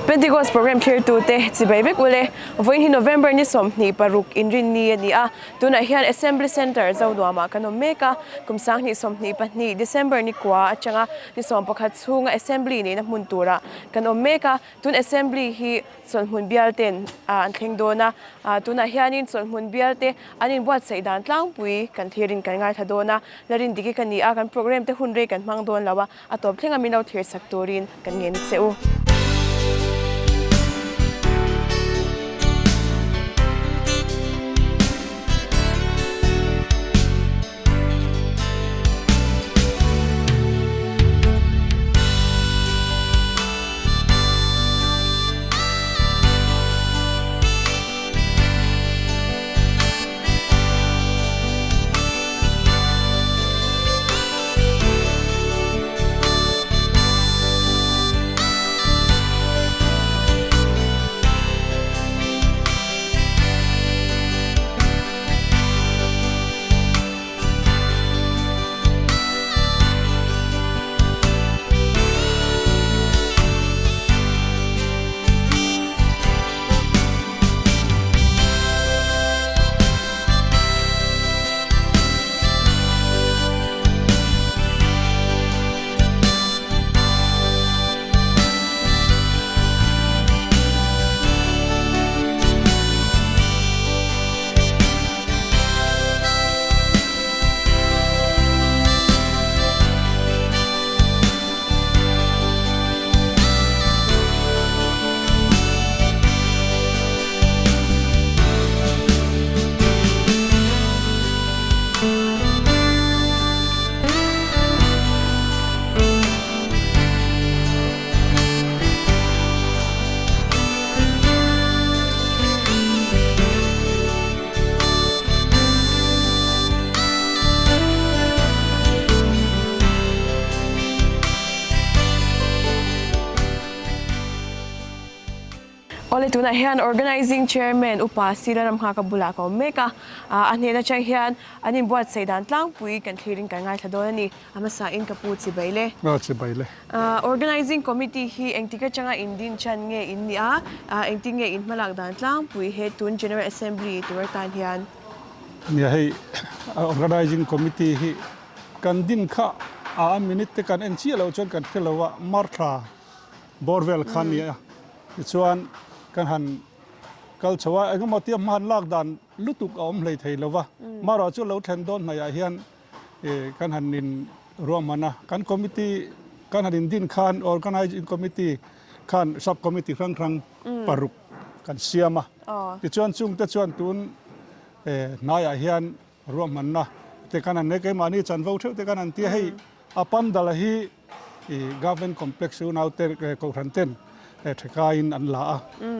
Pentecost program thlirtute chibai vek ule. Vawiin hi November ni 26 inrinni a ni a, tunah hian Assembly Centre Zonuamah kan awm mek a, kum 2022 December ni kua atanga ni 11 chhunga Assembly neihna hmun turah kan awm mek a, tun Assembly hi Chawlhmun bial ten an thleng dawn a, tunah hianin chawlhmun bial te an inbuatsaih dan tlangpui kan thlirin kan ngaithla dawn a, la rin dik hi ka ni a, kan program te hun rei kan hmang dawn lo a, a tawp thleng a min lo thlir sak turin kan ngen che u. Awle tunah hian Organizing Chairman Upa Sila Ramnghaka bulah ka awm mek a, a hnen atang hian an inbuatsaih dan tlangpui kan thlirin kan ngaithla dawn a ni. A hmasa in ka pu chibai le. A chibai le. Organizing Committee hi engtik atanga in din chan nge in nih a, engtin nge in hmalak dan tlangpui he tun General Assembly tur atan hian? Nia hei Organizing Committee hi kan din kha a minute te kan en chiah loh chuan kan hre lo a, Martha bawr vel kha a ni a, tichuan kan han kal chho a, engemaw tia hma han lak dan lutuk a awm hlei thei lo va, marawh chu lo thlen dawn hnaihah hian Kan han in ruahman a, kan committee kan han in din khan organizing committee khan sub committee hrang hrang paruk kan siam a. Tichuan chungte chuan tun hnaiah hian ruahmanna te kan han nei keimahni chanvo theuh te kan han ti a, hei a pandal hi government complex unaute kohhran ten thekaiin an la a.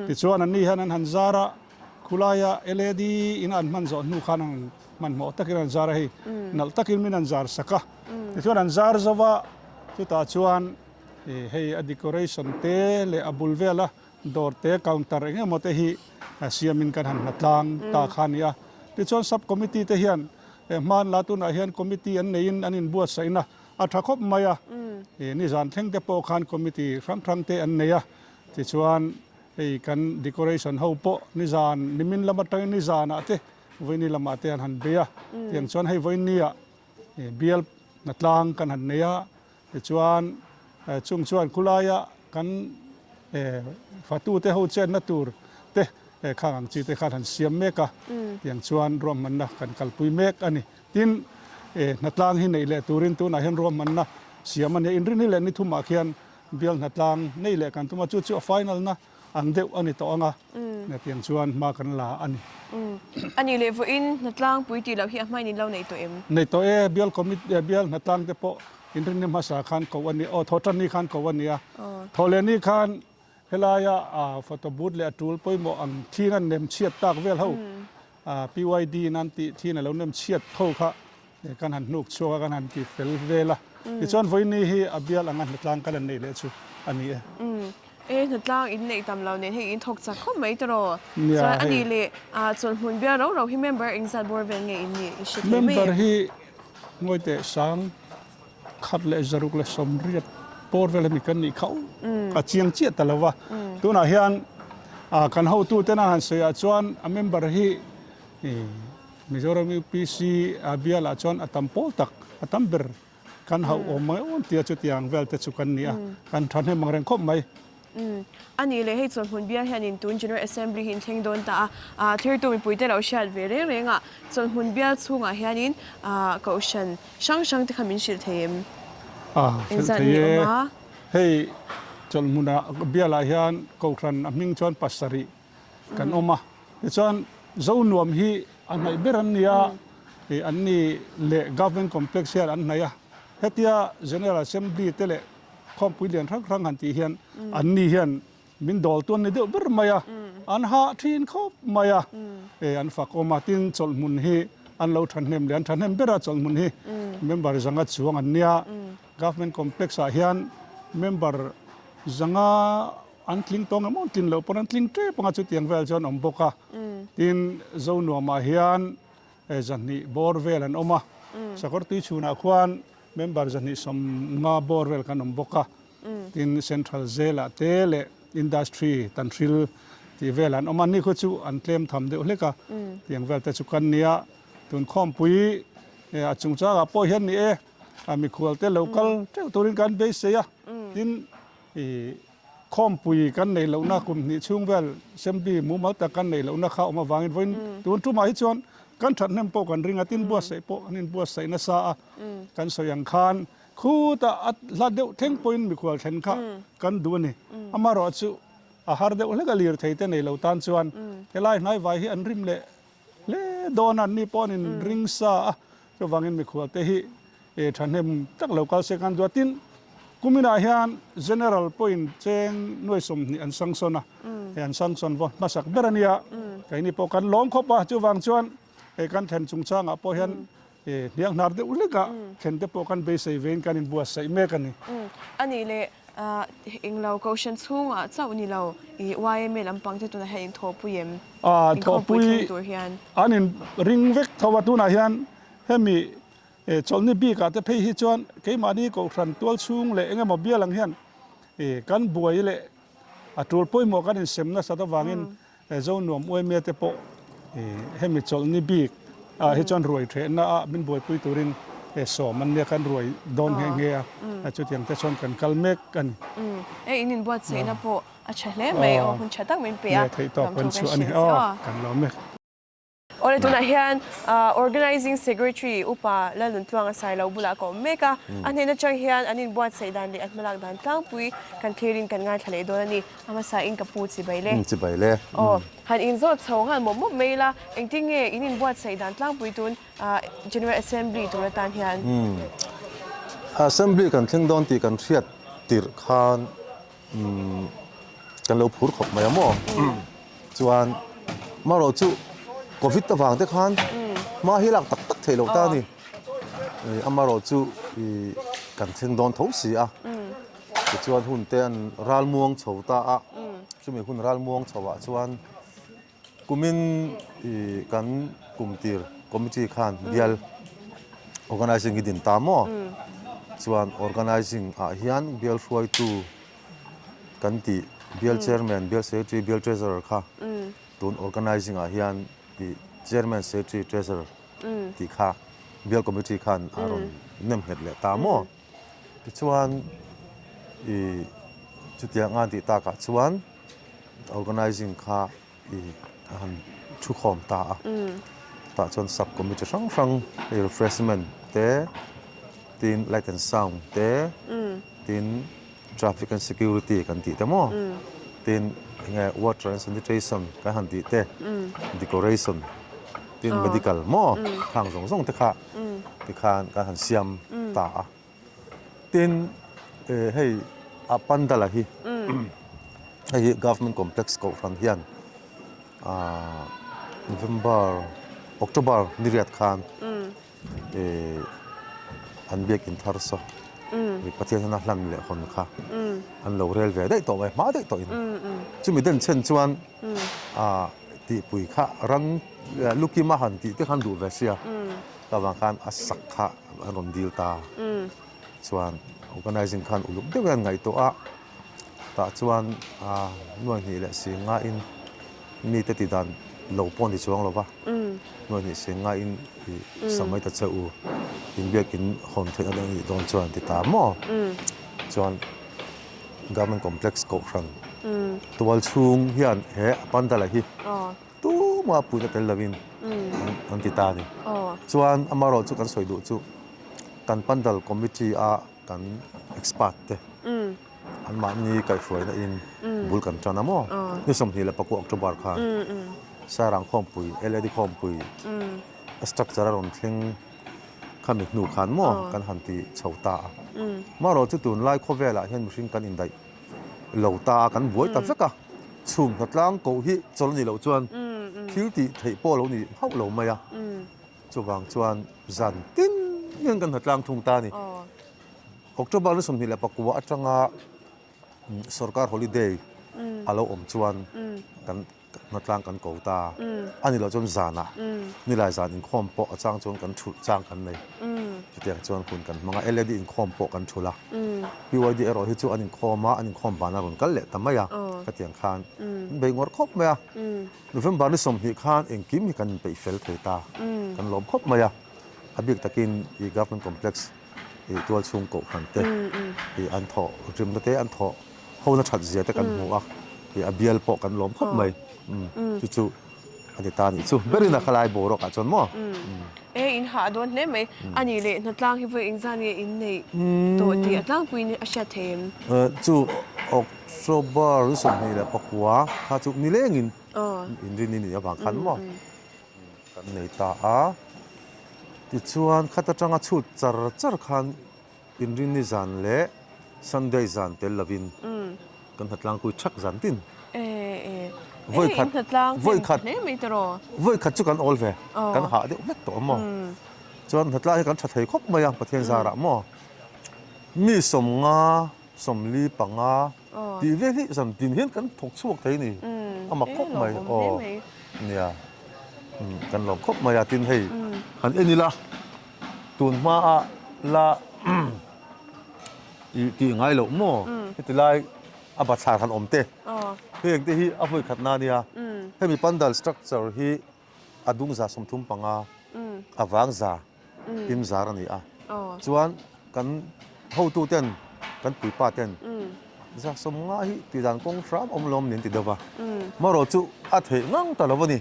Tichuan anni hian an han zar a, khulaia led in an hman zawh hnu khan an Hmanhmawh takin an zar a hei, nalh takin min an zar sak a, tichuan an zar zo va, chutah chuan hei a decoration te leh a bul vela dawr te counter eng emaw te hi siamin kan han hnatlang ta kha a ni a. Tichuan sub committee te hian hman la tunah hian committee an neiin an inbuatsaih na a tha khawp mai a, nizan thleng te pawh khan committee hrang hrang te an nei a, tichuan hei kan decoration ho pawh nizan nimin lam atangin nizanah te Vawiini lamah te an han bei a, tiang chuan hei vawiini-ah bial hnatlang kan han nei a, tichuan chung chuan khulaia kan fatute ho chenna tur te khang ang chi te khan han siam mek a, tiang chuan ruahmanna kan kalpui mek a ni. Tin, hnatlang hi neih leh turin tunah hian ruahmanna siam a ni a, inrinni leh ni thumah khian bial hnatlang nei leh kan tum a, chu chu a final na Ang deuh a ni tawh ang a, hetiang chuan hma kan la a ni. A nih leh vawiin hnatlangpui tih loh hi a hmain in lo nei tawh em? Nei tawh e, bial committee, bial hnatlang te pawh inrinni hmasa khan koh a ni, aw thawhtan ni khan koh a ni a. Thawhleh ni khan helaia photo booth leh a tul pawimawh ang thin a nem chhiat tak vel ho PYD in an tih thin a lo nem chhiat tho kha kan han hnuk chhuak a, kan han ti fel vel a. Tichuan vawiini hi a bial anga hnatlang kan han neih leh chu a ni e. E hnatlang in neih tam lo nen hei in thawk chak khawp mai tawh. Chuan a nih leh chawlhmun bial rau rau hi member engzat bawr vel nge in nih i hre thei mai em? Member hi ngawi teh sang khat leh zaruk leh sawmriat bawr vel hemi kan nih kha a chiang chiah ta lo va. Tunah hian kan hotuten an han sawiah chuan a member hi Mizoram UPC bialah chuan a tam pawl tak, a tam ber kan hauh awm mai awm tia chutiang vel te chu kan ni a, kan thahnem ang reng khawp mai. A nih leh hei chawlhhmun bial hianin tun General Assembly hi in thleng dawn ta a, thirtu mipuite lo hriat ve reng reng a, chawlhhmun bial chhungah hianin kohhran hrang hrang te kha min hrilh thei em? Hrilh thei e. Hei chawlhhmunah bialah hian kohhran a hming chuan pasarih kan awm a, tichuan Zonuam hi a hnaih ber an ni a, an ni leh Government Complex hian an hnaih a, hetia General Assembly te leh Khawmpui lian hrang hrang han tih hian an ni hian min dawl tuan ni deuh ber mai a, an hah thin khawp mai a, an fak awm a, tin chawlhhmun hi an lo thahnem leh an thahnem ber a chawlhhmun hi member zanga chuang an nia, Government Complex ah hian member zanga an tling tawng emaw an tlin loh pawn an tling tep anga chutiang vel chuan awm bawk a, tin Zonuamah hian zahnih bawr vel an awm a, Sakawr tui chhunah khuan Member 250 bawr vel kan awm bawk a, tin Central Jail-ah te leh Industry Tanhril tih vel an awm a, ni khu chu an tlem tham deuh hlek a, tiang vel te chu kan nia. Tun khawmpui a chungchangah pawh hian ni e, mikhual te lo kal teuh turin kan beisei a, tin ih Khawmpui kan neih lohna kum hnih chhung vel Assembly mumal tak kan neih lohna kha awm avangin vawiin tun tumah hi chuan kan thathnem pawh kan ring a, tin buatsaih pawh an inbuatsaih nasa a, kan sawi ang khan khutah a hla deuh thleng pawhin mikhual thlen kha kan duh a ni. Amaherawhchu a har deuh hlek a lirthei te nei lo tan chuan helai hnaivai hi an rim leh Hle dawn an ni pawh an in ring sa a, chuvangin mikhual te hi thahnem tak lo kal se khan duat tin kuminah hian General pawhin cheng nuai 20 an sanction a, hei an sanction vaw hmasak ber a nia, keini pawh kan lawm khawp a, chuvang chuan hei kan thlen chungchangah pawh hian hniang hnar deuh hlekah thlen te pawh kan beisei vein kan inbuatsaih mek a ni. A nih leh Englo Kohhran chhungah chauh ni lo i yma lampang te tunah hian inthawhpui em? Inkhawmpui thleng tur hian. An in ring vek tho a, tunah hian hemi chawlhni bikah te phei hi chuan keimahni Kohhran tual chhung leh engemaw bial ang hian kan buai leh a tul pawimawh kan insem nasat avangin Zonuam uaimia te pawh hemi chawlhni bik ah hi chuan ruai thehna ah min buaipui turin sawm an nia kan ruai dawn nghe nghe a, chutiang te chuan kan kal mek a ni. Hei in inbuatsaihna pawh a tha hle mai aw, hun tha tak min pe a, lawmthu kan hrilh che aw. Kan lawm e. Awle tunah hian Organizing Secretary Upa Lalnuntluanga Sailo bulah ka awm mek a, a hnen atang hian an inbuatsaih dan leh an hmalak dan tlangpui kan thlirin kan ngaithla leh dawn a ni. A hmasa in ka pu chibai le. Chibai le. Aw, han inzawt chho nghal mawp mawp mai ila, engtin nge in inbuatsaih dan tlangpui tun General Assembly tur atan hian? Assembly kan thleng dawn tih kan hriat tirh khan Kan lo phur khawp mai a maw? Chuan marawh chu Covid avang te khan hma hi lak tak tak theih loh ta a ni. Amarawh chu kan thleng dawn tho si a. Tichuan hun te an ral muang chho ta a. Chumi hun ral muang chho ah chuan Kumin kan kumtir committee khan bial organising hi din ta maw? Chuan organising ah hian bial hruaitu kan tih bial chairman, bial secretary, bial treasurer kha tun organising ah hian chairman, secretary, treasurer tih kha bial committee khan a rawn nem nghet leh ta maw? Tichuan chutiang a tih takah chuan Organising kha i a han thu khawm ta a, tah chuan sub committee hrang hrang hei refreshment te tin light and sound te tin traffic and security kan tih te maw tin eng nge water and sanitation kan han tih te decoration tin medical maw khang zawng zawng te kha tikhan kan han siam ta a. Tin, hei a pandal hi hei hi government complex kohhran hian November October ni riat khan an biakin thar saw Pathian hian a hlan leh hawn kha an lo rel ve daih tawh mai hma daih tawhin chumi den chhen chuan tihpui kha ran lukima han tih te kha an duh ve sia. Ka vang khan a sak kha an rawn dil ta. Chuan organising khan uluk deuh hian ngaihtuah a, Tah chuan nuai hnih leh si ngaiin mite ti dan lo pawh ni chuang lo va, nuai hnih si ngaiin i sa mai ta che u, inbiakin hawn theihna dawn a nih dawn chuan ti ta maw? Chuan Government Complex Kohhran tual chhung hian he pandal-a hi tumah puihna tel lovin an ti ta a ni. Chuan amaherawhchu chu kan sawi duh chu kan pandal committee-a kan expert te anmahni kaihhruaina in bul kan tan a maw? Ni 24 October khan Sairang khawmpui LAD khawmpui a structure a rawn thleng khami hnu khan maw kan han ti chho ta a. Marawh chu tunlai khawvelah hian mihring kan indaih lo ta a, kan buai ta vek a. Chhum hnatlang koh hi chawlh a nih loh chuan thil tih theih pawh a lo ni hauh lo mai a. Chuvang chuan zan tin hian kan hnatlang thung ta a ni. October ni 29 atanga sorkar holiday a lo awm chuan kan hnatlang kan ko ta a ni loh chuan zanah nilai zan inkhawm pawh a chang chuan kan thulh chang kan nei. Chutiang chuan hun kan hmang a, LAD inkhawm pawh kan thulh a. PYD erawh hi chu an inkhawm a, an inkhawm van a rawn kal leh ta mai a, khatiang khan an bei ngawrh khawp mai a. November ni 20 khan engkim hi kan inpeih fel thei ta, kan lawm khawp mai a. A bik takin i Government Complex i tual chhung kohhran te i an thawh rimna te an thawh hona that zia te kan hmu a, i a bial pawh kan lawm khawp mai. Chu chu a ni ta a nih chu. Berin a khalai boruak ah chuan maw? E in hah dawn hle mai. A nih leh hnatlang hi vawi engzah nge in neih tawh tih a tlangpuiin a hriat thei em? Chu October ni 29 kha chu nilengin inrin i nih avang khan maw kan nei ta a. Tichuan khat atanga chhut char char khan Inrinni zan leh Sunday zan tel lovin kan hnatlangpui thak zan tin. Vawi khat chu kan awl ve, kan hah deuh hlek tawh a maw. Chuan hnatlang hi kan tha thei khawp mai a Pathian zarah maw. Mi 50, 45 tih vel hi zan tin hian kan thawk chhuak thei a ni. A mak khawp mai aw. Nia, kan lawm khawp mai a tin hei han en ila. Tun hmaa la i tih ngai loh maw? Heti lai a bathlar han awm te. Heng te hi a vawi khatna a nia. Hemi pandal structure hi a dung 35, a vang za pim zar a ni a. Chuan kan hotu ten, kan puipa ten 150 hi tih dan kawng hram awm lo awm nen ti deuh va. Marawh chu a theih ngang ta lo a ni.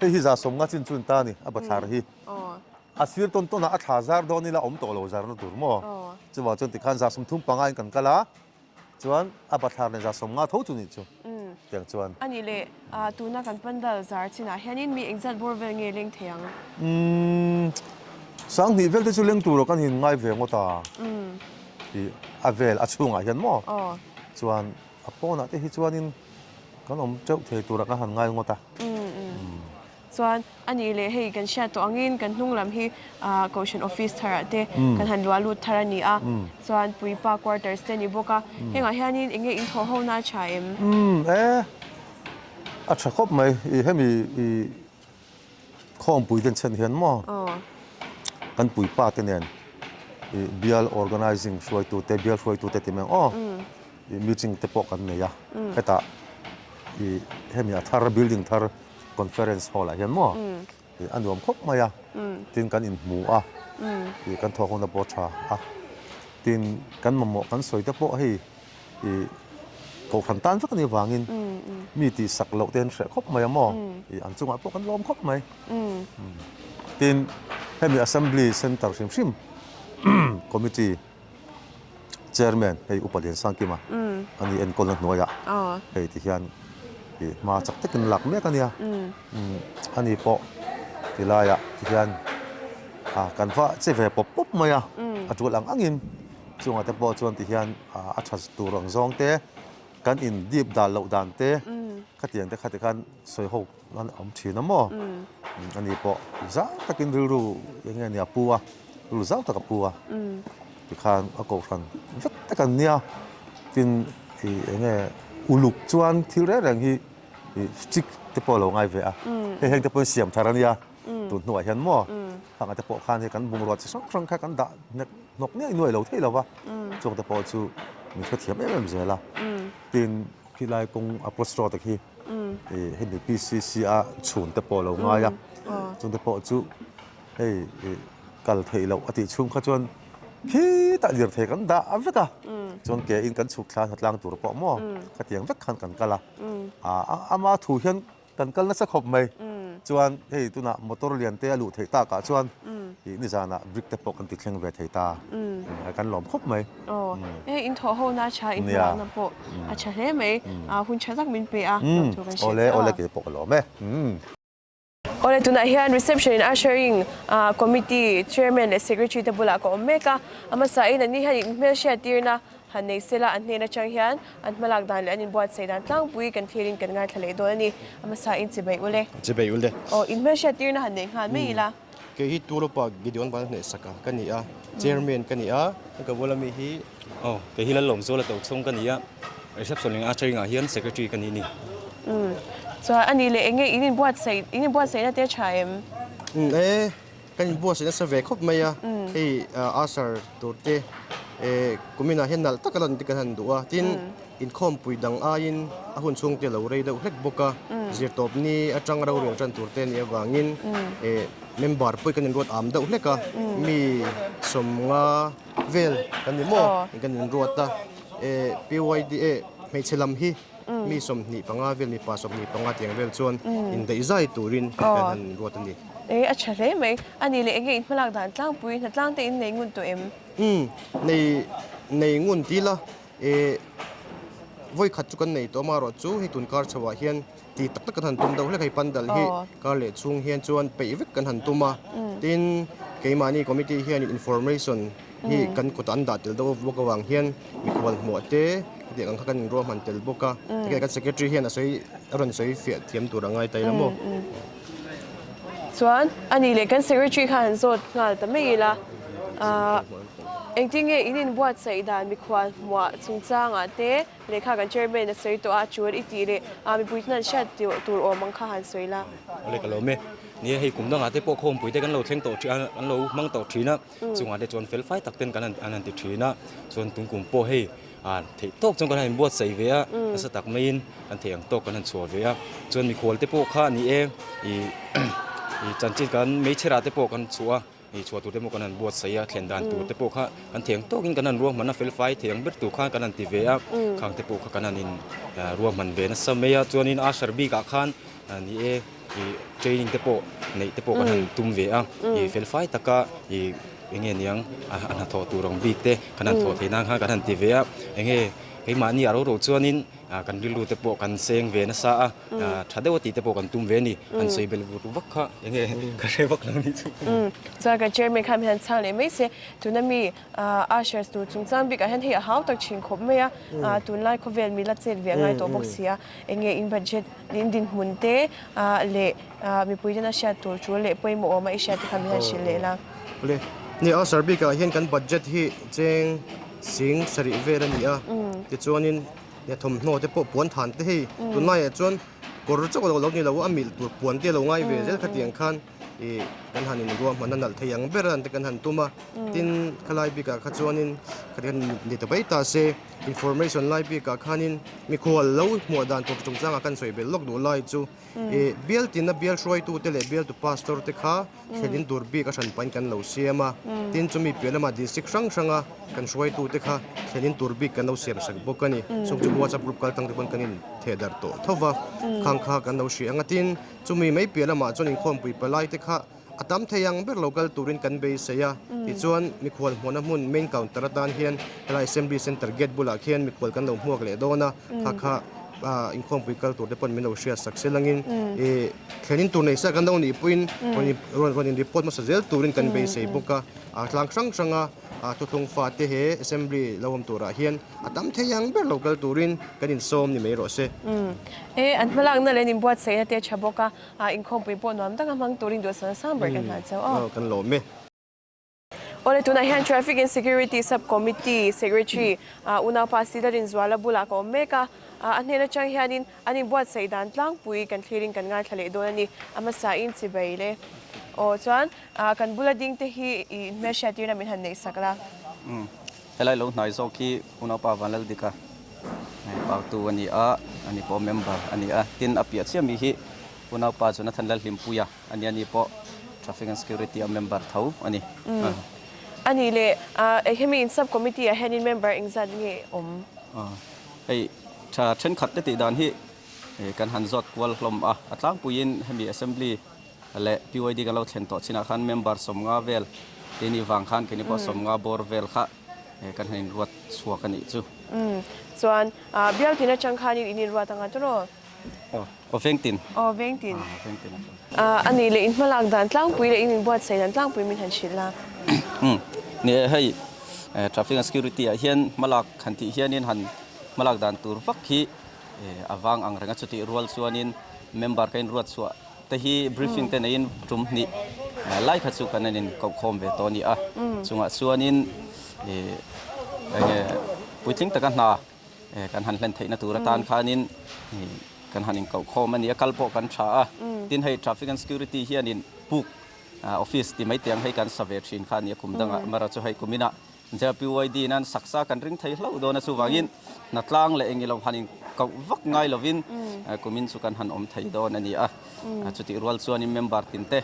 Hei hi 150 chin chu a ni ta a ni, a bathlar hi. A sir tawn tawnah a thla zar dawn ila awm tawh lo zarna tur maw? Chuvang chuan tikhan 35 in kan kal a, chuan a bathlar nen 150 tho chu nih chu tiang chuan. A nih leh tuna kan pandal zar chinah hianin mi engzat bawr vel nge leng thei ang? Umm 2000 vel te chu leng tur ah kan in ngai ve ngawt a tih a vel a chhungah hian maw? Chuan a pawnah te hi chuanin kan awm teuh thei turah kan han ngai ngawt a. Chuan a nih leh hei kan hriat tawh angin kan hnung lam hi Kohhran office tharah te kan han luah lut thar a ni a, chuan Puipa quarters te a ni bawk a, hengah hianin eng nge in thawh ho na a tha em? Umm e, a tha khawp mai, i hemi i khawmpui ten chhen hian maw kan Puipa te nen i bial organising hruaitu te, bial hruaitu te ti mai ang aw, i meeting te pawh kan nei a, hetah i hemi a thar building thar Conference hall ah hian maw ih a nuam khawp mai a, tin kan inhmu a, ih kan thawk hunna pawh a tha a, tin kan mamawh kan sawi te pawh hei ih kohhran tan vek a nih avangin mi tih sak loh te an hreh khawp mai a maw, ih an chungah pawh kan lawm khawp mai. Tin hemi Assembly Centre hrim hrim Committee Chairman hei Upa Liansangkima a ni enkawlna hnuaiah hei ti hian ih hma chak takin lak mek a nia. A ni pawh ti laiah ti hian ah kan va che ve pawp pawp mai a, a tul ang angin chungah te pawh chuan ti hian a tha tur ang zawng te kan in dip dan loh dan te khatiang te khati khan sawi ho an awm thin a maw? Ani pawh zau takin rilru eng nge nia pu a, rilru zau tak a pu a. Tikhan a kohhran vek tak an nia. Tin ih eng nge uluk chuan thil reng reng hi ih chik te pawh a lo ngai ve a. Hei heng te pawhin siam thar a nia tun hnuah hian maw? Khangah te pawh khan hei kan bungrua chi hrang hrang kha kan dah hnek hnawk nuai nuai lo thei lo va. Chung te pawh chu. min hrethiam em em zel a. Tin, khilai kawng a cross road a khi ih hemi PCC a chhun te pawh a lo ngai a, chung te pawh chu hei ih kal theih loh a tih chhung kha chuan khitah lirthei kan dah vek a, chuan ke in kan chhuk thla hnatlang tur pawh maw khatiang vek khan kan kal a, ama thu hian Kan kal nasa khawp mai. Chuan hei tunah motor lian te a luh theih takah chuan ih nizanah brick te pawh kan ti thleng ve thei ta. Kan lawm khawp mai. Aw, hei in thawh ho na a tha, in hmalakna pawh a tha hle mai. Hun tha tak min pe a, lawmthu kan hriat Awle, awle kei pawh ka lawm e. Awle tunah hian reception in ushering committee chairman leh secretary te bulah ka awm mek a. A hmasain an ni hian in hmelhriat tirna Han nei sela an hnen atang hian an hmalak dan leh an inbuatsaih dan tlangpui kan thlirin kan ngaithla leh dawn a ni. A hmasa in chibai ul e. Chibai ul e. Aw, in hmelhriat tirna han nei nghal mai ila. Kei hi Tulopa Gideon Vanhnehsaka ka ni a, Chairman ka ni a, ka bula mi hi. Aw, kei hi Lalawmzuala Tochhung ka ni a, Reception leh Ushering ah hian Secretary ka ni a ni. Umm, chuan a nih leh enge in inbuatsaih, in inbuatsaihna te a tha em? Umm e. Kan inbuatsaih nasa ve khawp mai a, hei usher tur te kuminah hian nalh taka lan te kan han duh a, tin inkhawmpui dang aiin a hun chhung te a lo rei deuh hlek bawk a, zirtawp ni atanga rorel tan tur te a nih avangin member pawh kan inruat am deuh hlek a, mi sawmnga vel kan ni maw kan inruat a, PYD hmeichhe lam hi. Mi 25 vel, mipa 25 tiang vel chuan indaih zai turin kan han ruat a ni. E, a tha hle mai. A nih leh enge in hmalak dan tlangpui, hnatlang te in nei ngun tawh em? Umm, nei, nei ngun ti ila, e, vawi khat chu kan nei tawh amaherawh chu hei tun kar chhoah hian ti tak tak kan han tum deuh hlek hei pandal hi kar leh chhung hian chuan peih vek kan han tum a. Tin, keimahni committee hianin information hi kan kutah an dah tel deuh bawk avang hian mikhual hmuah te hetiang ang kha kan inruahman tel bawk a, hetiang kan secretary hian a sawi a rawn sawi fiah thiam tur a ngai ta ila maw. Chuan a nih leh kan secretary kha han zawt nghal ta mai ila, ahh engtin nge in inbuatsaih dan mikhual hmuah chungchangah te lehkha kan chairman a sawi tawh a, chul i tih leh ah mipui ten an hriat tur awm ang kha han sawi la. Awle ka lawm e, nia hei kum dangah te pawh khawmpui te kan lo thleng tawh thin a, an lo hmang tawh thin a. Chungah te chuan fel fai tak ten kan han an han ti thin a, chuan tung kum pawh hei ah theih tawk chuan kan han inbuatsaih ve a, nasa tak maiin kan theih ang tawk kan han chhuah ve a, chuan mikhual te pawh kha a ni e ih ih chanchin kan meichherah te pawh kan chhuah a, ih chhuah tur te pawh kan han buatsaih a, thlen dan tur te pawh kha kan theih ang tawkin kan han ruahman a, fel fai theih ang ber tur khan kan han ti ve a, khang te pawh kha kan han in ruahman ve nasa mai a, chuanin usher bikah khan a ni e. Ih training te pawh neih te pawh kan han tum ve a, ih fel fai taka ih eng nge niang a hnathawh tur ang bik te kan han thawh theih nan khan kan han ti ve a, eng nge keimahni a ro ro chuanin ah kan rilru te pawh kan seng ve nasa a, ah tha deuh a tih te pawh kan tum ve a ni, han sawi belh vur vak kha eng nge ka hre vak lo ni chu. Chuan kan chairman khan min han chhang leh mai se, tuna mi ushers tur chungchang bikah hian hei a hau tak thin khawp mai a, tunlai khawvel mila chet ve a ngai tawh bawk si a, eng nge in budget In dinhmun te leh mipui tena hriat tur tul leh pawimawh awma i hriat te kha min han hrilh leh la. Awle, ni a sir bikah hian kan budget hi cheng sing sarih vel a ni a, tichuanin thawmhnaw te pawh puan than te hei tunlaiah chuan kawr chauh lo lo ni lo a, a milh tur puan te a lo ngai ve zel khatiang khan ih kan han inruahman a nalh thei ang ber a te kan han tum a, tin khalai bikah kha chuanin khatiang ni ta mai ta se. Information lai bikah khanin mikhual lo hmuah dan tur chungchangah kan sawi belh lawk duh lai chu ih bial tina bial hruaitute leh bialtu pastor te kha thlenin tur bik a hran pahin kan lo siam a, tin chumi piah lamah district hrang hranga kan hruaitute kha thlenin tur bik kan lo siam sak bawk a ni. Chung chu WhatsApp group kal tang te pawn kan intheh darh tawh tho va, khang kha kan lo hria ang a, tin chumi mai piah lamah chuan inkhawmpui palai te kha A tam thei ang ber lo kal turin kan beisei a, tichuan mikhual hmuhna hmun main counter atan hian helai Assembly Centre gate bulah khian mikhual kan lo hmuak leh dawn a, kha kha inkhawmpui kal tur te pawn min lo hriat sak se langin ih thlenin tur nei sa kan lo nih pawhin rawn rawn in report hmasa zel turin kan beisei bawk a, tlang hrang hranga thuthlung fate he Assembly lo awm turah hian a tam thei ang ber lo kal turin kan insawm ni mai rawh se. E, an hmalakna leh an inbuatsaihna te a tha bawk a. A inkhawmpui pawh nuam taka hmang turin duhsana sang ber kan hlan chauh aw. Kan lawm e. Awle tunah hian Traffic and Security Sub Committee Secretary unaupa Sila Rinzuala bulah ka awm mek a, a hnen atang hianin an inbuatsaih dan tlangpui kan thlirin kan ngaithla leh dawn a ni. A hmasain chibai le. Aw chuan kan bula ding te hi i hmelhriattirna min han neihsak la. Helai lo hnai zawk hi unaupa Vanlaldika pautu a ni a, ani pawh member a ni a. Tin, a piah chiah mi hi unaupa Jonathan Lalhlimpuia a ni a, ani pawh Traffic and Security a member tho a ni. A nih leh, hemi in sub committee ah hianin member engzat nge awm? Hei tha thenkhat te tih dan hi kan han zawt kual hlawm a, a tlangpuiin hemi assembly leh PYD kan lo thlen tawh chinah khan member sawmnga vel keini vang khan keini pawh sawmnga bawr vel kha kan han inruat chhuak a nih chu. Chuan bial tin atang khanin in inruat anga tawh? Aw vengtin. Aw vengtin. Vengtin a nih leh in hmalak dan tlangpui leh in inbuatsaih dan tlangpui min han hrilh la. Umm ni e hei traffic and security ah hian hmalak han tih hianin han hmalak dan tur vak hi a vang ang reng a chutih rual chuanin member ka inruat chhuah te hi briefing te neiin tum hnih lai kha chu kan han inkohkhawm ve tawh a ni a chungah chuanin ih enge puitling taka hna kan han hlen theihna tur atan khanin kan han inkohkhawm a ni a, kal pawh kan tha a. Tin hei traffic and security hianin puk office ti mai tiang hei kan sa ve thin kha a ni a kum dangah amaherawhchu chu hei kuminah JPYD nan saksa kan ring thei hlauh dawn a chuvangin hnatlang leh eng ilo han inkoh vak ngai lovin kumin chu kan han awm thei dawn a ni a. Chutih rual chuanin member tinte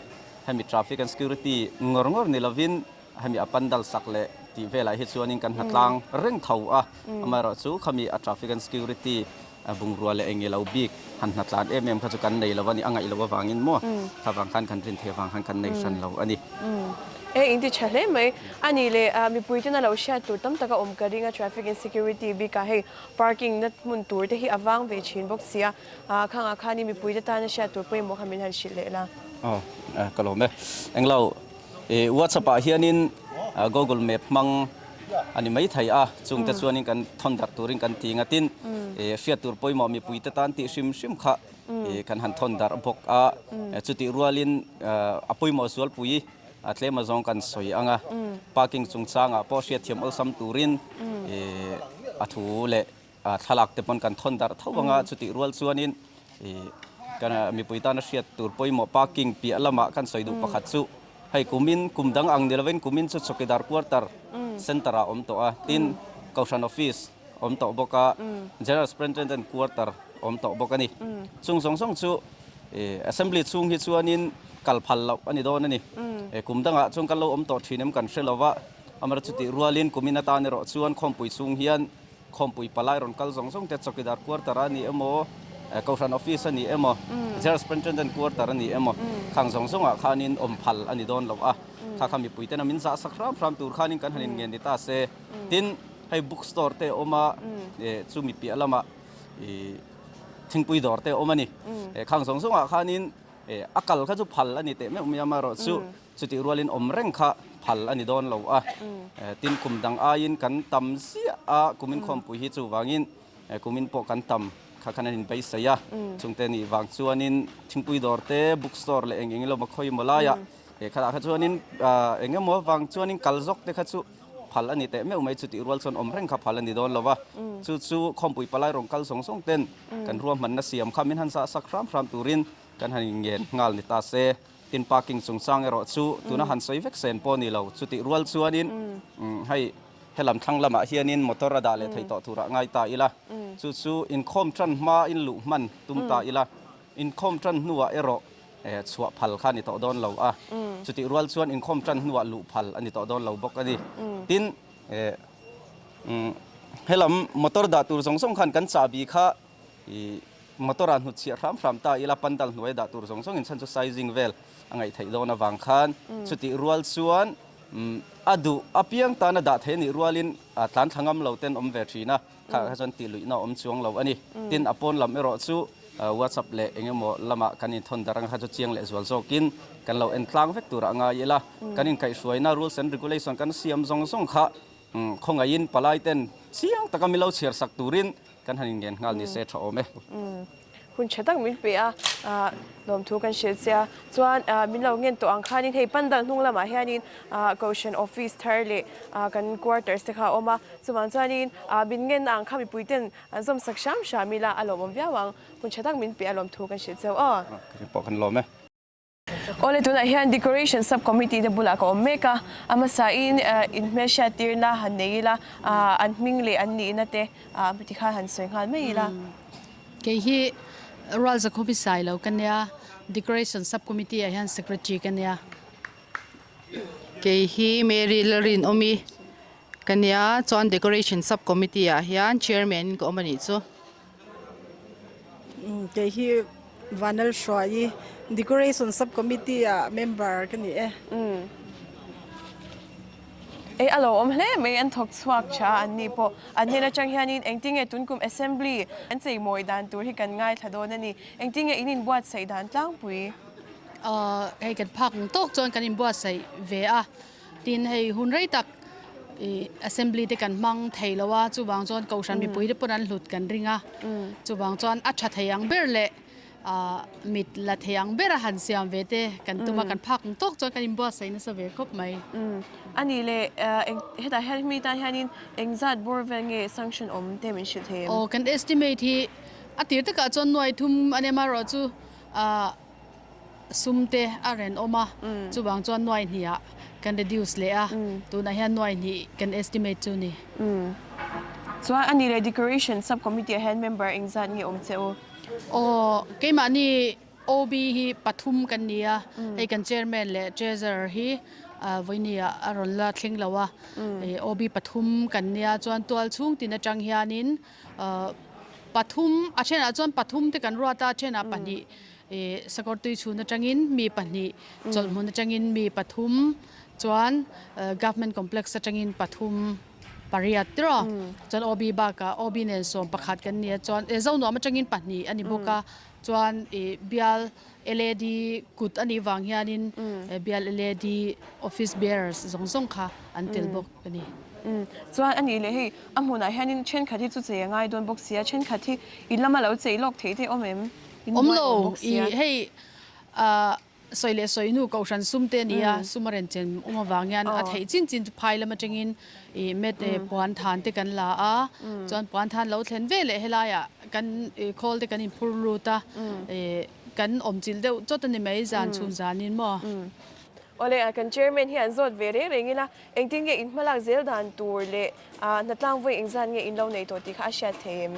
hemi traffic and security ngawr ngawr ni lovin Hemi a pandal sak leh tih velah hi chuanin kan hnatlang reng tho a, amaherawhchu khami a traffic and security bungrua leh eng ilo bik han hnatlan em em kha chu kan nei lo a ni, a ngaih loh avangin maw kha vang khan kan rin theih avang khan kan nei hran lo a ni. E in ti tha hle mai. A nih leh mipui tena lo hriat tur tam taka awm ka ring a, traffic and security bikah hei parking na hmun tur te hi a vang ve thin bawk sia, khangah khanin mipui te tana hriat tur pawimawh kha min han hrilh leh la. Aw ka lawm e. Englo Ih WhatsApp ah hianin Google Map hmang a ni mai thei a, chungte chuanin kan thawn darh turin kan ti ngatin ih hriat tur pawimawh mipuite tan tih hrim hrim kha ih kan han thawn darh bawk a, chutih rualin a pawimawh zualpui a tlem azawng kan sawi ang a, parking chungchangah pawh hriatthiam awlsam turin ih a thu leh Thlalak te pawn kan thawn darh tho anga chutih rual chuanin ih kan mipui tana hriat tur pawimawh parking piah lamah kan sawi duh pakhat chu hei kumin kum dang ang ni lovin kumin chu chawkidar quarter center ah awm tawh a tin Kohhran office awm tawh bawk a General Superintendent quarter awm tawh bawk a ni chung zawng zawng chu ih assembly chhung hi chuanin kal phal loh a ni dawn a ni kum dangah chuan kan lo awm tawh thin em kan hre lova amaherawhchu chutih rualin kumin atan erawh chuan khawmpui chhung hian Khawmpui palai rawn kal zawng zawng te Chawkidar quarter a ni emaw, Kohhran office a ni emaw, General Superintendent quarter a ni emaw, khang zawng zawngah khanin awm phal a ni dawn lo a. Kha kha mipui tena min zah sak hram hram tur khanin kan han inngen ni ta se. Tin, hei book store te a awm a, chumi piah lamah thingpui dawr te a awm a ni. Khang zawng zawngah khanin a kal kha chu phal a ni teh meuh mai a, amaherawhchu Chutih rualin awm reng kha phal a ni dawn lo a, tin kum dang aiin kan tam ziah a, kumin khawmpui hi chuvangin kumin pawh kan tam kha khan an inbeisei a, chungte nih vang chuanin thingpui dawr te, book store leh eng eng ilo khawi maw laiah khatah kha chuanin eng emaw vang chuanin kal zawk te kha chu phal a ni teh meuh mai, chutih rual chuan awm reng kha phal a ni dawn lo a, chu chu khawmpui palai rawn kal zawng zawng ten kan ruahmanna siam kha min han zah sak hram hram turin kan han inngen nghal ni ta se. Tin parking chungchang erawh chu tuna han sawi vek sen pawh a ni lo. Chutih rual chuanin hei helam thlang lamah hianin motor a dah leh thei tawh turah ngai ta ila. Chu chu inkhawm tan hma in luh hman tum ta ila. Inkhawm tan hnuah erawh chhuah phal kha a ni tawh dawn lo a. Chutih rual chuan inkhawm tan hnuah luh phal a ni tawh dawn lo bawk a ni. Tin helam motor dah tur zawng zawng khan kan chahbi kha I motor ah hnutchhiah hram hram ta ila pandal hnuai dah tur zawng zawng in chhan chu sizing vel a ngaih theih dawn avang khan chutih rual chuan a duh apiang tana dah theih anih rualin tlan thla ngam lo ten awm ve thin a, kha kha chuan tih luihna a awm chuang lo a ni. Tin a pawn lam erawh chu WhatsApp leh eng emaw lamah kan inthawn darh ang kha chu chiang leh zual zawkin kan lo en tlang vek turah ngai ila kan inkaihhruaina rules and regulation kan siam zawng zawng kha khawngaihin palai ten chiang taka min lo chhiar sak turin Kan han inngen nghal ni se tha awm e. Hun tha tak min pe a, lawmthu kan hrilh che a. Chuan min lo ngen tawh ang khanin hei pandal hnung lamah hianin Kohhran office thar leh kan quarters te kha a awm a. Chuvang chuanin min ngen ang kha mipui ten an zawm sak hram hram ila a lawmawm viau ang. Hun tha tak min pe a lawmthu kan hrilh che aw. Ka rin pawh kan lawm e. Awle tunah hian Decoration Sub Committee te bulah ka awm mek a, a hmasain inhmelhriat tirna han nei ila, an hming leh an nihna te tikhan han sawi nghal mai ila. Kei hi Rualzakhawmi Sailo ka nia, Decoration Sub Committee ah hian Secretary ka nia. Kei hi Mary Lalrinawmi ka nia, chuan Decoration Sub Committee ah hian Chairman in ka awm a nih chu. Kei hi Vanal Hruaii Decoration Sub Committee ah member ka ni e. Ei a lo awm hle mai an thawk chhuak tha an ni pawh an hnen atang hianin engtinge tunkum Assembly an cheimawi dan tur hi kan ngaithla dawn a ni. Engtinge in inbuatsaih dan tlangpui? Ahh hei kan phak ang tawk chuan kan inbuatsaih ve a, tin hei hun rei tak ih assembly te kan hmang thei lo a, chuvang chuan kohhran mipui te pawn an hlut kan ring a, chuvang chuan a tha thei ang ber leh ahh mit la thei ang bera han siam ve te kan tum a, kan phak ang tawk chuan kan inbuatsaih nasa ve khawp mai. A nih leh eng hetah hian mi tan hianin engzat bawr vel nge sanction awm te min hrilh thei em? Aw kan estimate hi a tir takah chuan nuai thum a nia amaherawhchu ahh sum te a ren awm a, chuvang chuan nuai hnih ah kan reduce leh a, tunah hian nuai hnih kan estimate chu ni. Chuan a ni leh decoration sub committee ah hian member engzat nge awm che u? Aw, keimahni OB hi pathum kan ni a, hei kan chairman leh treasurer hi vawiini ah a rawn la thleng lo a, OB pathum kan nia chuan tual chhung tin atang hianin pathum a thenah chuan pathum te kan ruat a, a thenah pahnih Ih sakawr tui chhun atangin mi pahnih, chawlhhmun atangin mi pathum, chuan government complex atangin pathum pariat tiraw chuan OB bakah OB nen sawm pakhat kan ni a chuan eh Zonuam atangin pahnih a ni bawk a chuan ih bial LAD kut a nih vang hianin bial LAD office bearers zawng zawng kha an tel bawk a ni. Chuan a nih leh hei a hmunah hianin thenkhat hi chu chei a ngai dawn bawk si a, thenkhat hi in lama lo chei lawk theih te awm em? Awm lo i hei sawi leh sawi hnu kohhran sum te a ni a, sum a ren chen awm avang hian a theih chin chin chu phai lam atangin i met puan than te kan la a, chuan puan than lo thlen ve leh helaiah kan khawl te kan inphur lut a, kan awm chilh deuh chawt a ni mai zan chhun zanin maw. Awle kan chairman hi an zawt ve reng reng ila engtin nge in hmalak zel dan tur leh hnatlang vawi engzat nge in lo nei tawh tih kha a hriat thei em?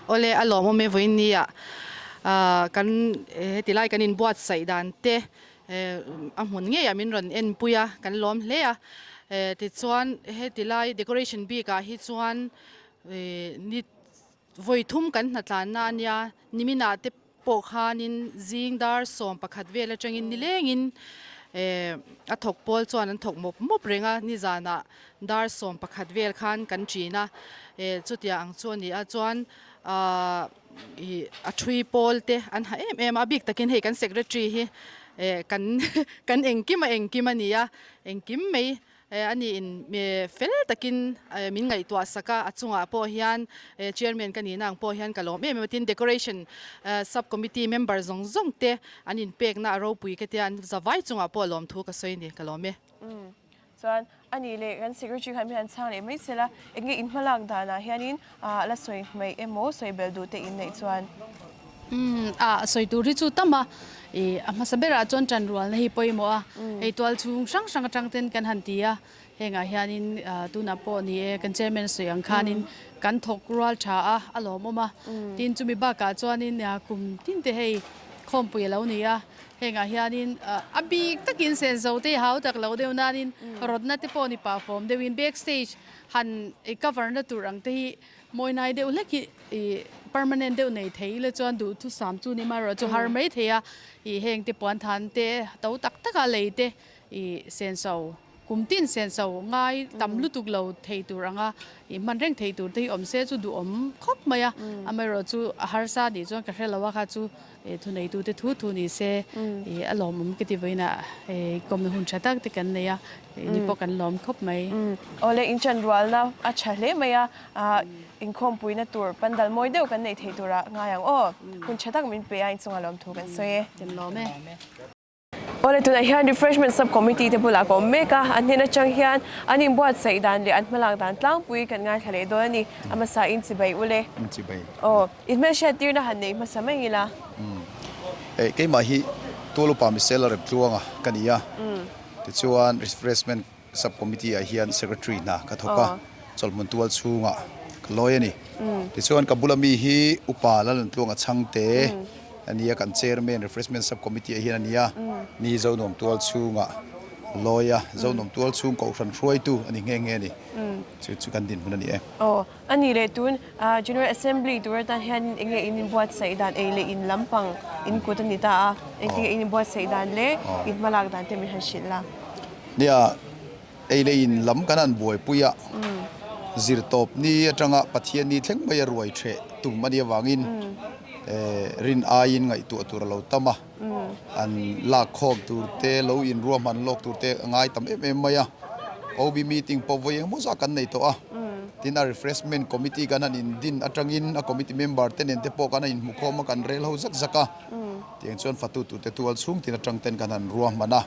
Awle a lawmawm e vawiin nia kan heti lai kan inbuatsaih dan te a hmun ngeiah min rawn enpui a kan lawm hle a tichuan heti lai decoration bik ah hi chuan ni vawi thum kan hnatlanna a nia niminah te pawh khanin zing dar 11 vel atangin nilengin a thawk pawl chuan an thawk mawp mawp reng a nizanah dar 11 vel khan kan ṭin a chutiang ang chu a ni a chuan ahh ih a ṭhui pawl te an ha em em a a bik takin hei kan secretary hi kan kan engkim a engkim a ni a engkim mai A niin fel takin min ngaihtuah sak a, a chungah pawh hian chairman ka nihna ang pawh hian ka lawm em em a, tin decoration sub committee member zawng zawng te an inpekna a ropui ka tia, an zavai chungah pawh lawmthu ka sawi a ni, ka lawm e. Chuan a nih leh kan secretary khan hian chhang leh mai sela, eng nge in hmalak danah hianin la sawi hmaih emaw sawi belh duh te in neih chuan. Umm a sawi tur hi chu tam a, ih a hmasa berah chuan tanrualna hi pawimawh a, hei tual chhung hrang hrang atang ten kan han ti a, hengah hianin tunah pawh ni e kan chairman sawi ang khanin kan thawk rual tha a, a lawmawm a, tin chumi bakah chuanin kum tin te hei khawmpui a lo ni a, hengah hianin a bik takin senso te hau tak lo deuh nanin rawtna te pawh ni pah fawm deuhin back stage han cover na tur ang te hi Mawinai deuh hlek hi ih permanent deuh nei thei ila chuan duhthusam chu ni marawh chu har mai thei a, ih heng te puan than te to tak tak a lei te ih senso kum tin senso ngai tam lutuk lo thei tur anga ih hman reng thei tur te hi awm se chu duhawm khawp mai a, amaherawh chu a harsa nih chuan ka hre lo a kha chu ih thuneitu te thu thu ni se ih a lawmawm ka ti vawiinah ih kawmna hun tha tak te kan nei a ih ni pawh kan lawm khawp mai. Awle inchanrualna a tha hle mai a. Inkhawmpuina tur pandal mawi deuh kan neih theih turah ngai ang aw. Hun tha tak min pe a inchunga lawmthu kan sawi e. Kan lawm e. Awle tunah hian Refreshment Sub Committee te bulah ka awm mek a, an hnen atang hian an inbuatsaih dan leh an hmalak dan tlangpui kan ngaithla leh dawn a ni. A hmasa in chibai ule. In chibai. Aw, in hmelhriat tirna han nei hmasa mai ila. Keimah hi. Tualupa Michelle Remtluanga ka ni a, tichuan Refreshment Sub Committee ah hian Secretary hna ka thawk a, chawlhmun tual chhungah ka lawi a ni. Tichuan ka bula mi hi Upa Lalnuntluanga Chhangte a ni a, kan Chairman Refreshment Sub Committee ah hian a ni a, ni Zonuam tual chhungah lawi a, Zonuam tual chhung kohhran hruaitu a ni nghe nghe a ni. Chu chu kan dinhmun a ni e. Aw, a ni leh tun General Assembly tur atan hian enge in inbuatsaih dan ei leh in lampang in kut a ni ta a, engtin nge in inbuatsaih dan leh in hmalak dan te min han hrilh la. Nia, ei leh in lam kan han buaipui a, zirtawp ni atanga Pathian ni thleng mai a ruai theh tum a nih avangin rin aiin ngaihtuah tur a lo tam a, an lak khawm tur te, lo inruahman lawk tur te a ngai tam em em mai a. OB meeting pawh vawi engemaw zah kan nei tawh a, tin a refreshment committee kan han indin atangin a committee member te nen te pawh kan han inhmukhawm a, kan rel ho zak zak a, tiang chuan fatu tur te tual chhung tin atang ten kan han ruahman a.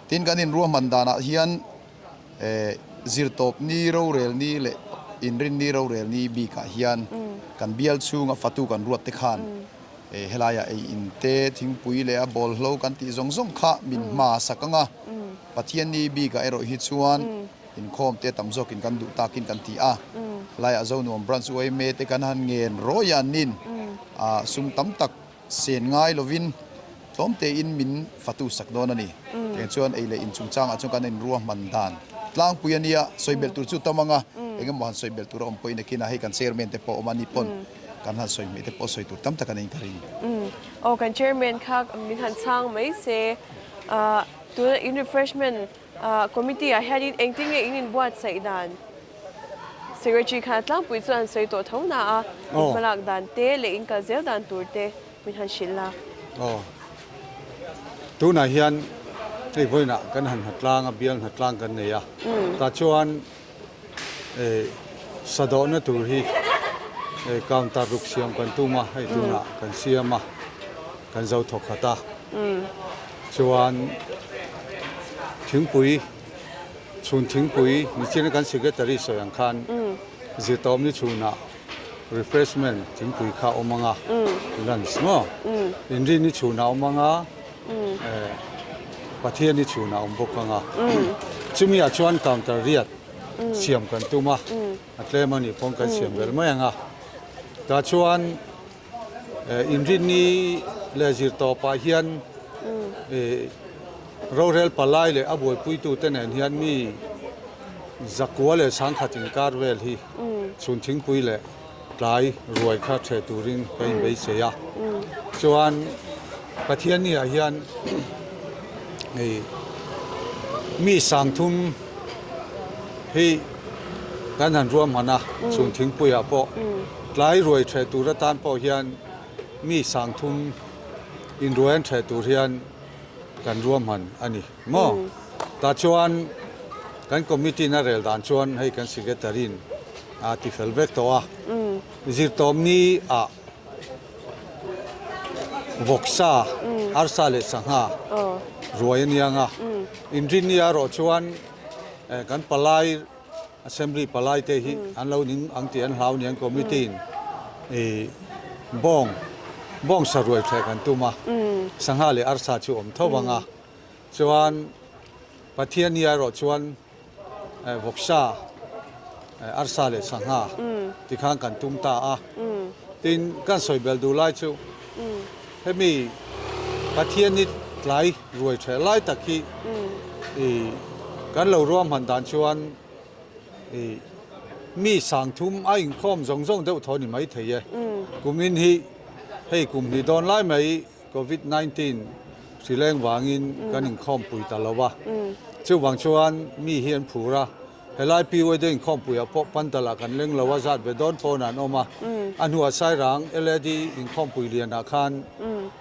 Tin kan inruahman danah hian zirtawp ni rorel ni leh inrin ni rorel ni bikah hian kan bial chhunga fatu kan ruat te khan helaiah ei in te, thingpui leh a bawlhlo kan tih zawng zawng kha min hma sak ang a. Pathian ni bikah erawh hi chuan inkhawm te tam zawkin kan duh takin kan ti a. Helaiah Zonuam Branch yma te kan han ngen rawi a an nin sum tam tak Sen ngai lovin tlawm tein min fatu sak dawn a ni. Tiang chuan ei leh in chungchangah chuan kan inruahman dan tlangpui a nia, sawi belh tur chu tam ang a, eng emaw han sawi belh tur a awm pawhin nakinah hei kan chairman te pawh a awm a ni pawn kan han sawi hmeh te pawh sawi tur tam tak a niin ka ring. Aw kan chairman kha min han chhang mai se, tuna in refreshment Committee ah hianin engtin nge in inbuatsaih dan? Secretary khan a tlangpui chu an sawi tawh tho na a, in hmalak dan te leh in kal zel dan tur te min han hrilh la. Aw. Tunah hian hei vawiinah kan han hnatlang a, bial hnatlang kan nei a, tah chuan Sadawhna tur hi counter ruk siam kan tum a, hei tunah kan siam a, kan zo thawk khat a. Chuan thingpui, chhun thingpui nichina kan secretary sawi ang khan zirtawmni chhunah refreshment thingpui kha a awm ang a, lunch maw? Inrinni chhunah a awm ang a, Pathianni chhunah a awm bawk ang a. Chumi ah chuan counter riat siam kan tum a, a tlem a nih pawn kan siam belh mai ang a. Tah chuan inrinni leh zirtawpah hian rorel palai leh a buaipuitute nen hian mi zakua leh sangkhat inkar vel hi chhun thingpui leh tlai ruai kha ṭheh turin ka inbeisei a. Chuan Pathianniah hian hei mi sangthum hi kan han ruahman a, chhun thingpuiah pawh tlai ruai ṭheh tur atan pawh hian mi sangthum inruai an ṭheh tur hian kan ruahman a ni maw? Tah chuan kan committee in a rel dan chuan hei kan secretary in a ti fel vek tawh a, zirtawmni ah vawksa, arsa leh sangha ruai a niang a, inrinni ah erawh chuan kan palai Assembly palai te hi an lo ning ang tih an hlau niang committee in ih bawng bawng sa ruai thleh kan tum a, sangha leh arsa chu awm tho vang a, chuan Pathianni erawh chuan vawksa arsa leh sangha tikhan kan tum ta a, tin kan sawi bel duh lai chu hemi Pathianni tlai ruai thleh lai tak hi ih kan lo ruahman dan chuan ih mi sangthum a inkhawm zawng zawng deuh thaw ni maithei e. Kumin hi hei kum hnih dawn lai mai Covid 19 hri leng vangin kan inkhawmpui ta lo a, chuvang chuan mi hi an phur a, helai PYD inkhawmpuiah pawh Pantalah kan leng lo a, zat ve dawn pawn an awm a, a hnuah Sairang LAD inkhawmpui lianah khan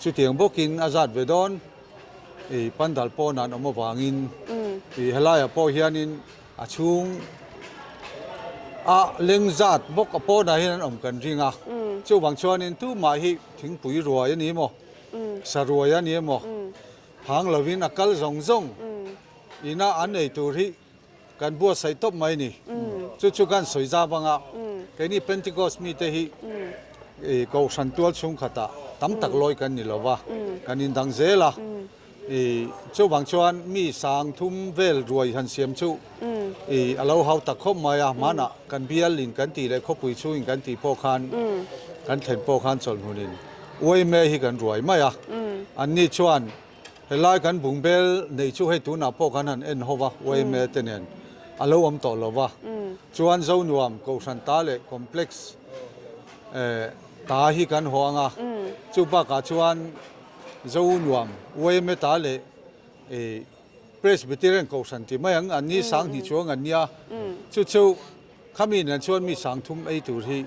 chutiang bawkin a zat ve dawn i Pandal pawn an awm avangin i helaiah pawh hianin A chhung a leng zat bawk a pawnah hian an awm kan ring a, chuvang chuanin tumah hi thingpui ruai a ni emaw, sa ruai a ni emaw, phang lovin a kal zawng zawng ina an ei tur hi kan buatsaih tawp mai a ni. Chu chu kan sawi zau ang a, keini Pentecost mite hi kohhran tual chhungkhatah tam tak lawi kan ni lo va, kan indang zel a. I chuvang chuan mi sang thum vel ruai han siam chu i a lo hau tak khawp mai a, hmanah kan bial in kan tih leh khawpui chhungin kan tih pawh khan kan thlen pawh khan chawlhhmunin uaime hi kan ruai mai a, anni chuan helai kan bungbel neih chu hei tunah pawh kan han en ho va uaime te nen a lo awm tawh lo va, chuan Zonuam Kohhran ta leh Complex ta hi kan haw ang a, chu bakah chuan Zo nuam YMA ta leh Presbyterian Kohhran tih mai ang an ni sang hnih chuang an nia. Chu chu khami nen chuan mi sang thum ei tur hi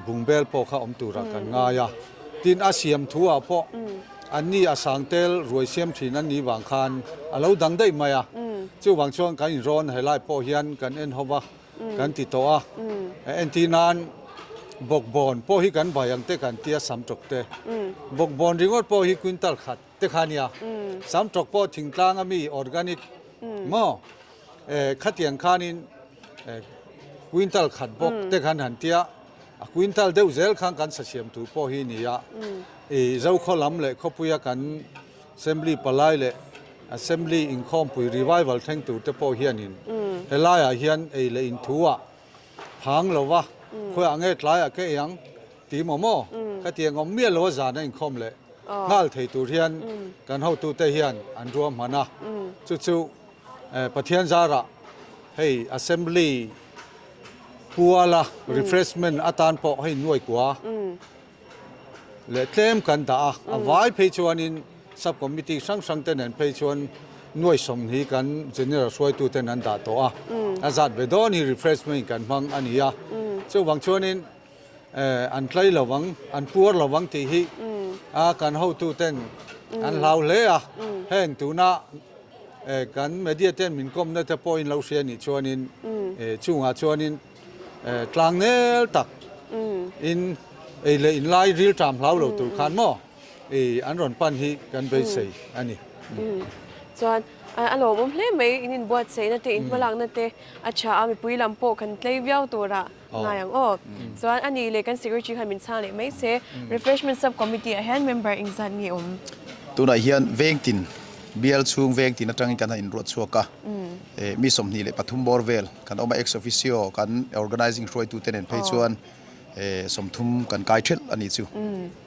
bungbel pawh kha awm turah kan ngai a. Tin a siam thu ah pawh an ni a sang tel ruai siam thin an nih vang khan a lo dang daih mai a. Chuvang chuan kan inrawn helai pawh hian kan en ho va. kan ti tawh a, entir nan bawkbawn pawh hi kan bai ang te kan tia sam tawk te, bawkbawn ringawt pawh hi quintal khat te kha nia, sam tawk pawh thingtlang ami organic maw khatiang khanin quintal khat bawk te khan han tia, a quintal deuh zel khan kan sasiam tur pawh hi nia, i Zokhaw lam leh khawpuia kan Assembly palai leh Assembly inkhawmpui revival thleng tur te pawh hianin helaiah hian ei leh inthuah phang lo va, khawiah nge tlaiah ka ei ang tih maw maw? Khatiang awm miah lo a zan a inkhawm leh nghal thei tur hian kan hotute hian an ruahman a, chu chu Pathian zarah hei Assembly puala refreshment atan pawh hei nuai kua. leh tlem kan dah a, a vai phei chuanin sub committee hrang hrang te nen phei chuan nuai sawmhnih kan general hruaitu ten an dah tawh a, a zat ve dawn hi refreshment kan hmang a ni a, chuvang chuanin an tlai lo vang, an puar lo vang tih hi a kan hotu ten an hlau hle a, heng tuna kan media ten min kawmna te pawhin lo hria nih chuanin chungah chuanin Tlang nel tak in ei leh in lai ril ṭam hlau lo tur khan maw ei an rawn pan hi kan beisei a ni. Chuan a lawmawm hle mai in inbuatsaihna te in hmalakna te a tha a mipui lam pawh kan tlei viau turah ngai ang aw. Chuan a nih leh kan secretary khan min chhang leh mai se Refreshment Sub Committee ah hian member engzat nge awm? Tunah hian vengtin bial chhung vengtin atangin kan han inruat chhuak a, mi 23 bawr vel Kan awm a ex officio kan organizing hruaitute nen phei chuan 30 kan kai thelh a nih chu.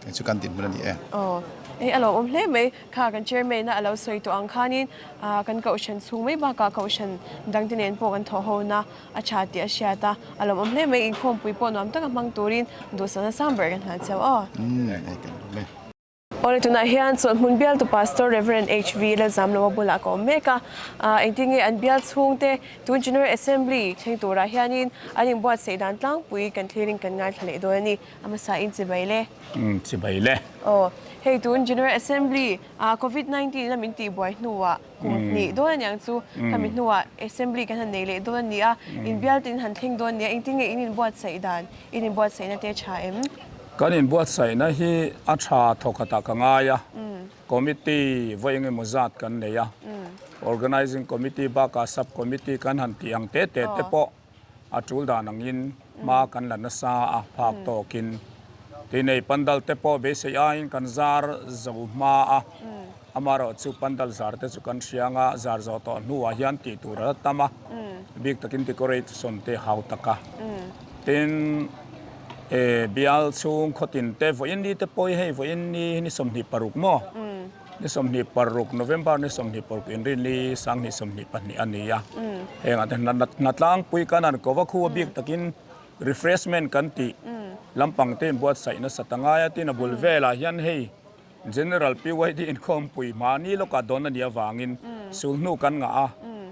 Eng chu kan dinhmun a ni e. Aw, hei a lawmawm hle mai. Kha kan chairman a a lo sawi tawh ang khanin kan kohhran chhung mai bakah kohhran dangte nen pawh kan thawh hona a tha tih a hriat a, a lawmawm hle mai. Inkhawmpui pawh nuam taka hmang turin duhsakna sang ber kan hlan cheu aw. Hei kan lawm e. Awle tunah hian chawlhhmun bialtu Pastor Rev. HV Lalzamloa bulah ka awm mek a, engtin nge an bial chhungte tun General Assembly thleng turah hianin an inbuatsaih dan tlangpui kan thlirin kan ngaithla leh dawn a ni. A hmasa in chibai le. Umm chibai le. Aw, hei tun General Assembly ah Covid 19 a min tihbuai hnuah kum hnih dawn a niang chu khami hnuah Assembly kan han nei leh dawn a ni a, inbial te in han thleng dawn a ni a, engtin nge in inbuatsaih dan, in inbuatsaihna te a tha em? Kan inbuatsaihna hi a tha thawkhatah ka ngai a, Committee vawi eng emaw zat kan nei a, Organising Committee bakah Sub Committee kan han tih ang te te te pawh a tul dan angin hma kan la nasa a, phak tawkin tinei pandal te pawh beisei aiin kan zar zo hma a, amaherawh chu pandal zar te chu kan hria anga zar zawh tawh hnuah hian tih tur a la tam a, bik takin decoration te hau tak a, tin bial chhung khawtin te vawiin ni te pawh hi hei vawiin ni hi ni 26 maw? Ni 26 November ni 26 inrinni 2022 a ni a. Heng ah te hna tlangpui kan han ko va khu a bik takin refreshment kan tih lampang te inbuatsaih nasa ta ngai a tin a bul velah hian hei General PYD inkhawmpui mahni lawkah dawn a nih avangin sulhnu kan ngah a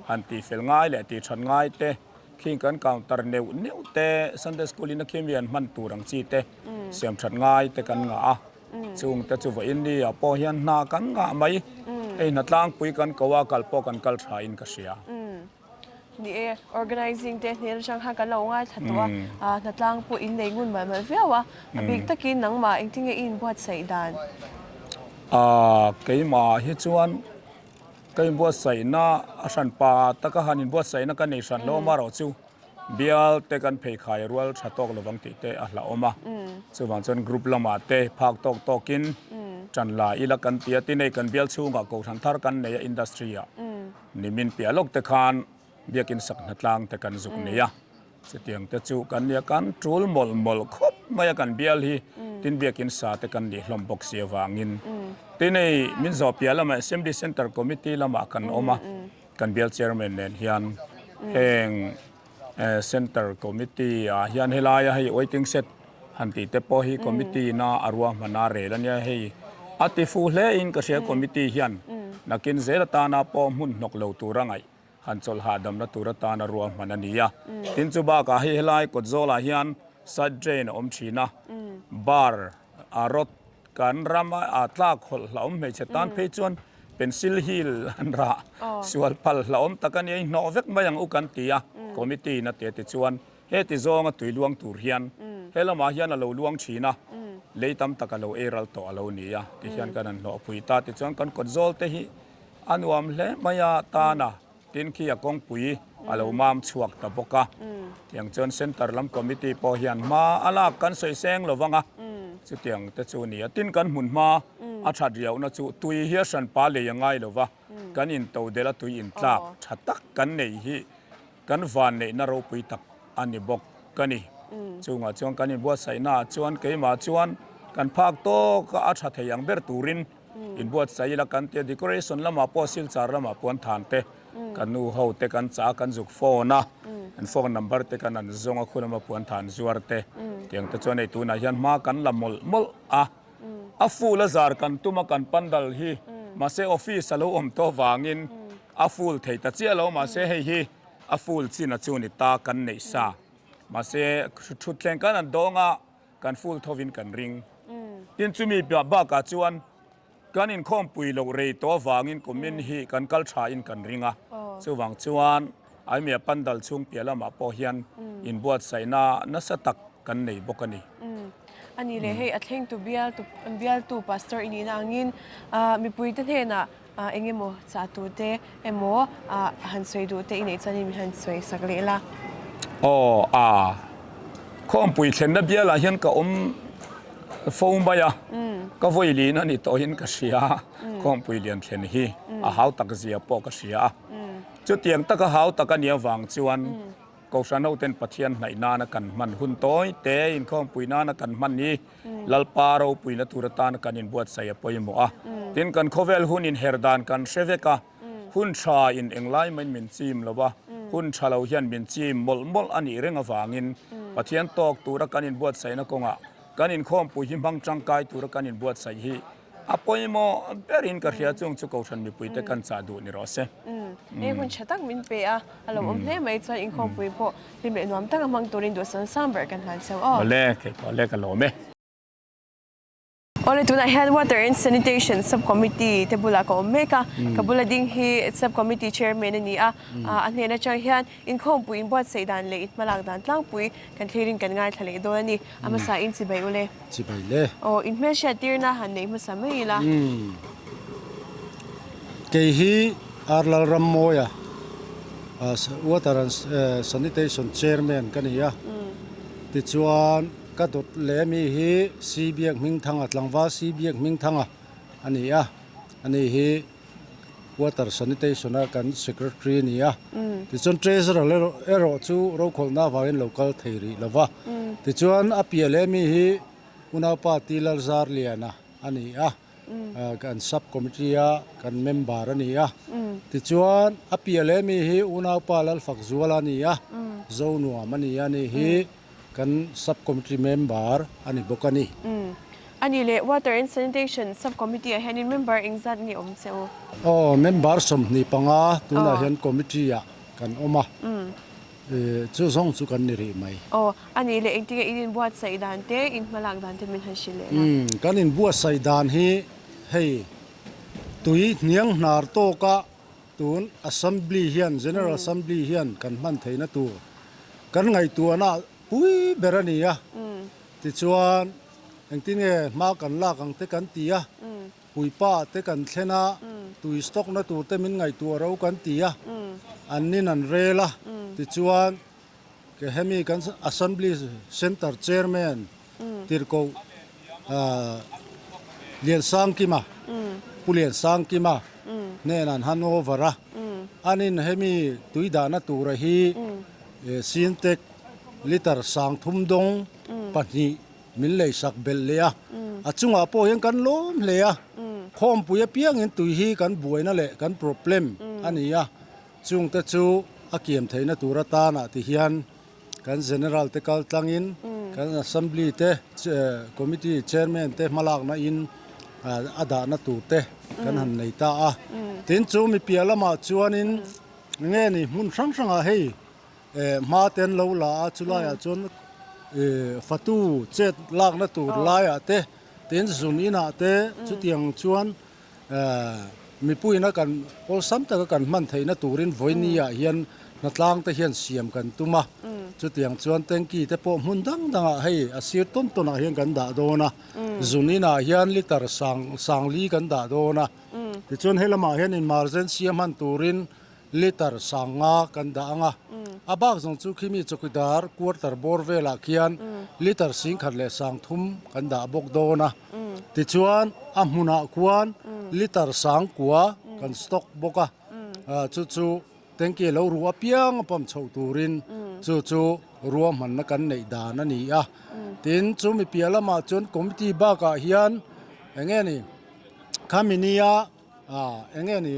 han tihfel ngai leh tihthat ngai te khing kan counter neuh neuh te Sunday School in a khi mi an hman tur ang chi te siamthat ngai te kan ngah a. Chung te chu vawiin ni ah pawh hian hna kan ngah mai. Hei hna tlangpui kan ko a, kal pawh kan kal tha in ka hria. Ni e, organizing te hmel atang khan kan lo ngaithla tawh a, hna tlang pawh in nei ngun malh malh viau a, a bik takin nangmah engtin nge i inbuatsaih dan? Aaa keimah hi chuan ka inbuatsaihna a hranpa taka han inbuatsaihna ka nei hran lo amaherawh chu Bial te kan pheikhai rual tha tawk lovang tih te a hlauhawm a, chuvang chuan group lamah te phak tawk tawkin Ṭan la ila kan ti a, tin hei kan bial chhungah kohhran thar kan nei a industry ah nimin piah lawk te khan biakin sak hnatlang te kan zuk nei a, chutiang te chu kan nia kan tul mawlh mawlh khawp mai a kan bial hi tin biakin sa te kan nih hlawm bawk si avangin tin hei min zawh piah lamah Assembly Centre Committee lamah kan awm a, kan bial chairman nen hian heng Centre Committee ah hian helaia hei waiting shed han tih te pawh hi committee ina a ruahman a rel a nia hei a ti fuh hle in ka hria committee hian nakin zel atana pawh hmun hnawk lo tura ngaih han chawlh hahdamna tur atana ruahman a ni a tin chu bakah hei helai kawt zawlah hian side drain a awm thin a bar a rawt Kan rama a tlak hawlh hlauhawm hmeichhe tan phei chuan pencil heel an rah sual phal hlauhawm tak a nia, i hnawh vek mai ang u kan ti a, committee in a ti a ti chuan heti zawnga tui luang tur hian he lamah hian a lo luang thin a, lei tam tak a lo ei ral tawh a lo ni a tihian kan han hnawhpui ta tichuan kan kawt zawl te hi a nuam hle mai a tan a. Tin khi a kawngpui a lo mam chhuak ta bawk a, tiang chuan Centre lam Committee pawh hian hma a lak kan sawi seng lo vang a, chutiang te chu a ni a. Tin kan hmun hma a that riauhna chu tui hi a hranpa lei a ngai lo va, kan into delh a tui intlak tha tak kan nei hi kan van neihna ropui tak a ni bawk a ni. Chungah chuan kan inbuatsaihnaah chuan keimah chuan kan phak tawk a a tha thei ang ber turin, Inbuatsaih ila kan tia decoration lamah pawh silchar lamah puan than te kan nu ho te kan chah a kan zuk phone a an phone number te kan an zawng a khu lama puan than zuar te tiang te chuan hei tunah hian hma kan la mawlh mawlh a a full a zar kan tum a kan pandal hi mahse office a lo awm tawh vangin a full thei ta chiah lo mahse hei hi a full chin a chu ni ta kan neih sa mahse thutthleng kan an dawng a. Kan full thovin kan ring. Tin chumi bakah chuan kan inkhawmpui loh rei tawh avangin kumin hi kan kal thain kan ring a. Chuvang chuan Aimia Pandal chhung piah lamah pawh hian inbuatsaihna nasa tak kan nei bawk a ni. A ni leh hei a thlengtu bialtu Pastor i nihna angin mipuite hnenah Eng emaw chah tur te emaw han sawi duh te i neih chuan in min han sawi sak leh la. Aw a, khawmpui thlenna bialah hian ka awm fo mai a, ka vawi lin a ni tawhin ka hria, khawmpui lian thlen hi a hau tak zia pawh ka hria a, chutiang taka hau tak a nih avang chuan Kohhran hoten Pathian hnaih nana kan hman hun tawi te inkhawmpui nana kan hman hi Lalpa ropuina tur atana kan inbuatsaih a pawimawh a. Tin, kan khawvel hun inher dan kan hre vek a, hun tha in englai maiin min chim lo a, hun tha lo hian min chim mawlh mawlh a nih reng avangin Pathian tawk tura kan inbuatsaihna kawngah kan inkhawmpui hi hmang tangkai tura kan inbuatsaih hi A pawimawh berin ka hria chung chu Kohhran mipuite kan chah duh ni rawh se. Hei hun tha tak min pe a, a lo awm hle mai chuan inkhawmpui pawh hlim leh nuam taka hmang turin duhsan sang ber kan hlan cheu aw. Awle, kei pawh le ka lawm e. Awle tunah hian Water and Sanitation Sub Committee te bulah ka awm mek a, ka bula ding hi Sub Committee Chairman a ni a, a hnen atang hian inkhawmpui inbuatsaih dan leh inhmalak dan tlangpui kan thlirin kan ngaithla leh dawn a ni. A hmasa in chibai ule. Chibai le. Aw, in hmelhriat tirna han neih hmasa mai ila. Umm. Kei hi Ar Lalrammawia, Water and Sanitation Chairman ka ni a. Tichuan, ka dawt leh mi hi Si Biak Hmingthanga, tlangval Si Biak Hmingthanga a ni a. Ani hi Water Sanitation a kan Secretary a ni a. Tichuan Treasurer erawh chu rokhawlhna avangin lo kal thei rih lo va. Tichuan a piah leh mi hi Unaupa T. Lalzarliana a ni a, kan Sub Committee a kan member a ni a. Tichuan a piah leh mi hi Unaupa Lalfakzuala a ni a, Zonuam a ni a, ani hi Kan Sub Committee member a ni bawk a ni. A nih leh Water and Sanitation Sub Committee ah hianin member engzat nge awm che u? Aw, member 25 tunah hian committee ah kan awm a, chu zawng chu kan ni rih mai. Aw, a nih leh engtinge in inbuatsaih dan te, in hmalak dan te min han hrilh leh la? Kan inbuatsaih dan hi hei tui hniang hnar tawka Tun Assembly hian, General Assembly hian kan hman theihna tur kan ngaihtuahna pui ber a ni a. Tichuan, engtin nge hma kan lak ang te kan ti a, puipa te kan thlen a, tui stock na tur te min ngaihtuah ro kan ti a, an nin an rel a. Tichuan, Ke hemi kan Assembly Centre Chairman Tirhkoh. Liansangkima, Pu Liansangkima hnenah an han over a, anin hemi tui dahna tura hi Sintex litre 3000 dawng pahnih min leisak belh leh a, a chungah pawh hian kan lawm hle a, khawmpui apiangin tui hi kan buaina leh kan problem a ni a, chungte chu a kiam theihna tur atana ti hian kan General te kal tlangin kan Assembly te Committee Chairman te hmalakna in a dahna tur te kan han nei ta a, tin chu mi piah lamah chuanin nge ni hmun hrang hrangah hei Hma te an lo la a, chulaiah chuan fatu chet lakna tur laiah te, tin zun inah te chutiang chuan mipuiin a kan awlsam taka kan hman theihna turin vawinia hian hnatlang te hian siam kan tum a, chutiang chuan tanky te pawh hmun dang dangah hei a sir tawn tawnah hian kan dah dawn a, zun inah hian litre sang sangli kan dah dawn a, tichuan helamah hian emergency a hman turin Litre 5000 kan dah ang a, a bak zawng chu khimi chawkidar quarter bawr velah khian litre 1030 kan dah bawk dawn a. Tichuan a hmunah khuan litre 9000 kan stock bawk a, chu chu tanky lo ruah apiang a pump chhoh turin chu chu ruahmanna kan neih dan a ni a. Tin, chu mi piah lamah chuan committee bakah hian eng nge ni khami nia eng nge ni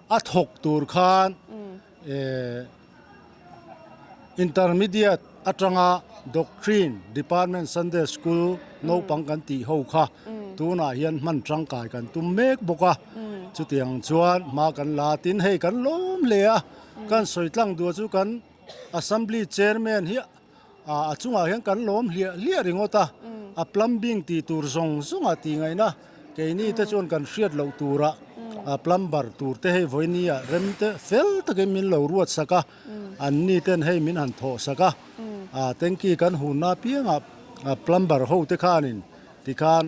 A thawk tur khan Intermediate atanga Doctrine Department Sunday School naupang kan tih ho kha tunah hian hman tangkai kan tum mek bawk a. Chutiang chuan hma kan la tin hei kan lawm hle a, kan sawi tlang duah chu kan Assembly Chairman hi A chungah hian kan lawm hliah hliah ringawt a, a plumbing tih tur zawng zawng a tih ngaihna keini te chuan kan hriat loh tura a plumber tur te hei vawiini ah rem te fel takin min lo ruat sak a, an ni ten hei min han thawh sak a, a tanky kan hunna apiangah plumber ho te khanin tikhan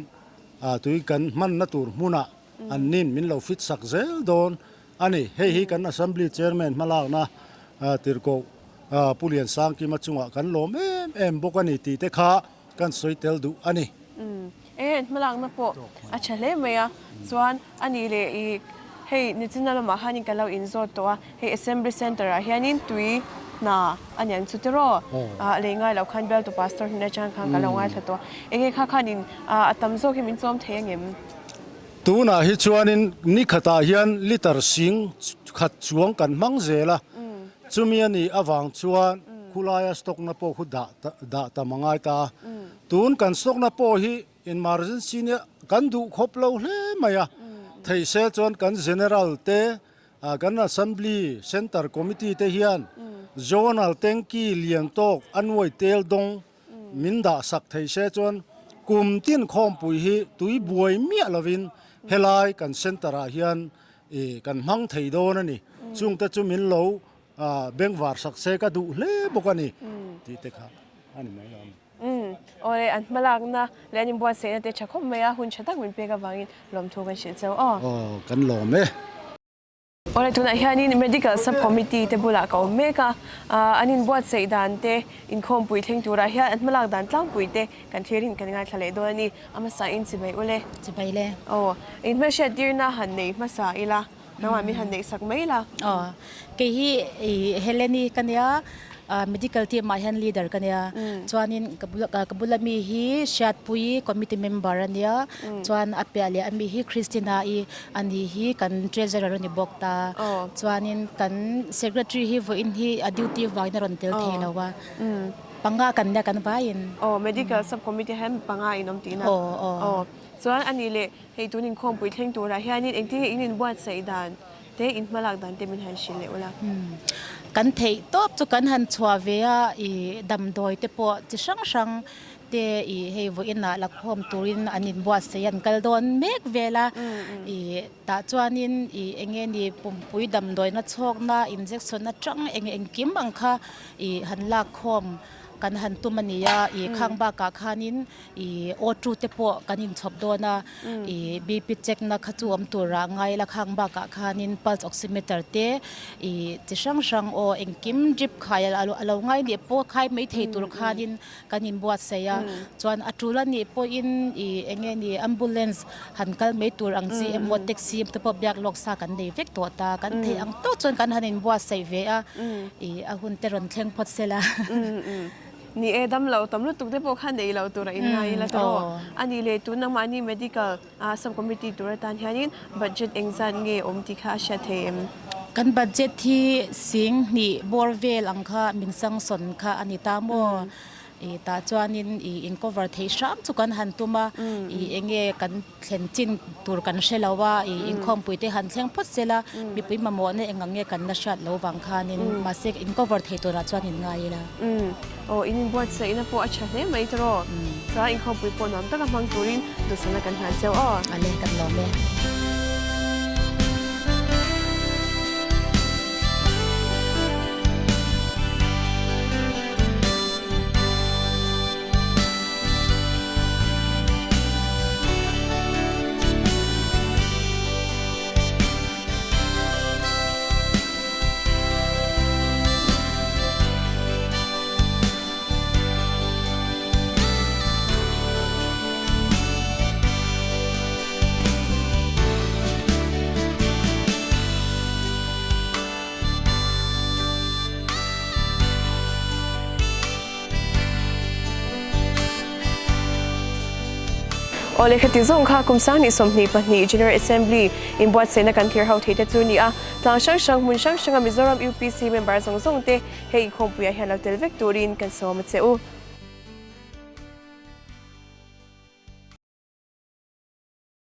tui kan hmanna tur hmunah an nin min lo fit sak zel dawn a ni. Hei hi kan Assembly Chairman hmalakna tirhkoh Pu Liansangkima chungah kan lawm em em bawk a ni tih te kha kan sawi tel duh a ni. E, hmalakna pawh a tha hle mai a, chuan a nih leh i hei Nichina lamah khanin ka lo inzawt tawh a, hei Assembly Centre ah hianin tui hna a niang chu tiraw? Lei ngai loh khan bialtu Pastor hnen atang khan ka lo ngaithla tawh a, enge kha khanin a tam zawk hi min chawm thei angem? Tunah hi chuanin ni khatah hian litre 10,000 chuang kan hmang zel a, chumi a nih avang chuan khulaia stock na pawh khu dah dah tam a ngai ta a. Tun kan stock na pawh hi emergency nia kan duh khawp lo hle mai a, theih se chuan kan general te kan assembly centre committee te hian zonal tanky lian tawk a nuai tel dawng Min dah sak thei se chuan kum tin khawmpui hi tui buai miah lovin helai kan centre ah hian kan hmang thei dawn a ni. Chungte chu min lo bengvar sak se ka duh hle bawk a ni tih te kha a ni mai lo a ni. Awle, an hmalakna leh an inbuatsaihna te tha khawp mai a, hun tha tak min pek avangin lawmthu kan hrilh cheu aw. Aw, kan lawm e. Awle tunah hianin Medical Sub Committee te bulah ka awm mek a, an inbuatsaih dan te, inkhawmpui thleng turah hian an hmalak dan tlangpui te kan thlir in kan ngaithla leh dawn a ni. A hmasa in chibai ule. Chibai le. Aw, in hmelhriat tirna han nei hmasa ila, nangmah min han neih sak mai la. Aw, kei hi Heleni ka nia, Medical team ah hian leader ka nia, chuanin ka bul ka bula mi hi Hriatpuii committee member a nia, chuan a piah leh a mi hi Christina-i a ni hi kan treasurer a ni bawk ta, chuanin kan secretary hi vawiin hi a duty vangin a rawn tel thei lo a, panga kan nia kan vaiin. Aw medical sub committee hian panga in awm tihna. Aw aw. Aw chuan a nih leh hei tun inkhawmpui thleng turah hianin engtin nge in inbuatsaih dan? Te in hmalak dan te min han hrilh leh ula. Kan theih tawp chu kan han chhuah ve a, i damdawi te pawh chi hrang hrang te i hei vawiinah lakhawm turin an inbuatsaih a, an kal dawn mek vel a, i tah chuanin i eng nge ni pumpui damdawina chhawkna injection atang eng engkim ang kha i han lakkhawm. kan han tum a ni a, ih khang bakah khanin ih auto te pawh kan inchhawp dawn a, ih BP check na kha chu awm turah ngai la khang bakah khanin pulse oximeter te ih chi hrang hrang aw engkim drip khai a lo ngai nih pawh khai mai thei tur khanin kan inbuatsaih a, chuan a tul a nih pawhin ih eng nge ni ambulance han kal mai tur ang chi emaw taxi te pawh biak lawk sa kan nei vek tawh ta, kan theih ang tawk chuan kan han inbuatsaih ve a, ih a hun te rawn thleng phawt se la. Ni e, damlo tam lutuk te pawh kha nei lo tur a inngai ila tawh. A nih leh tun nangmahni medical sub committee tur atan hianin budget engzat nge awm tih kha a hriat thei em? Kan budget hi sing hnih bawr vel ang kha min sangsawn kha a ni ta maw? Ih tah chuanin ih in cover theih hram chu kan han tum a, ih eng nge kan thlen chin tur kan hre lo a, ih inkhawmpui te han thleng phawt sela mipui mamawhna eng ang nge kan la hriat lo vang khanin mahse in cover thei turah chuan in ngai ila. Aw in inbuatsaihna pawh a tha hle mai tawh. Chuan inkhawmpui pawh nuam taka hmang turin duhsakna kan hlan cheu aw. Ale kan lawm e. Aw lehkha ti zawng kha kum 20 22 General Assembly inbuatsaihna kan thlir ho theih te chu ni a. Tlang hrang hrang hmun hrang hranga Mizoram UPC member zawng zawng te hei inkhawmpuiah hian lo tel vek turin kan sawm a che u.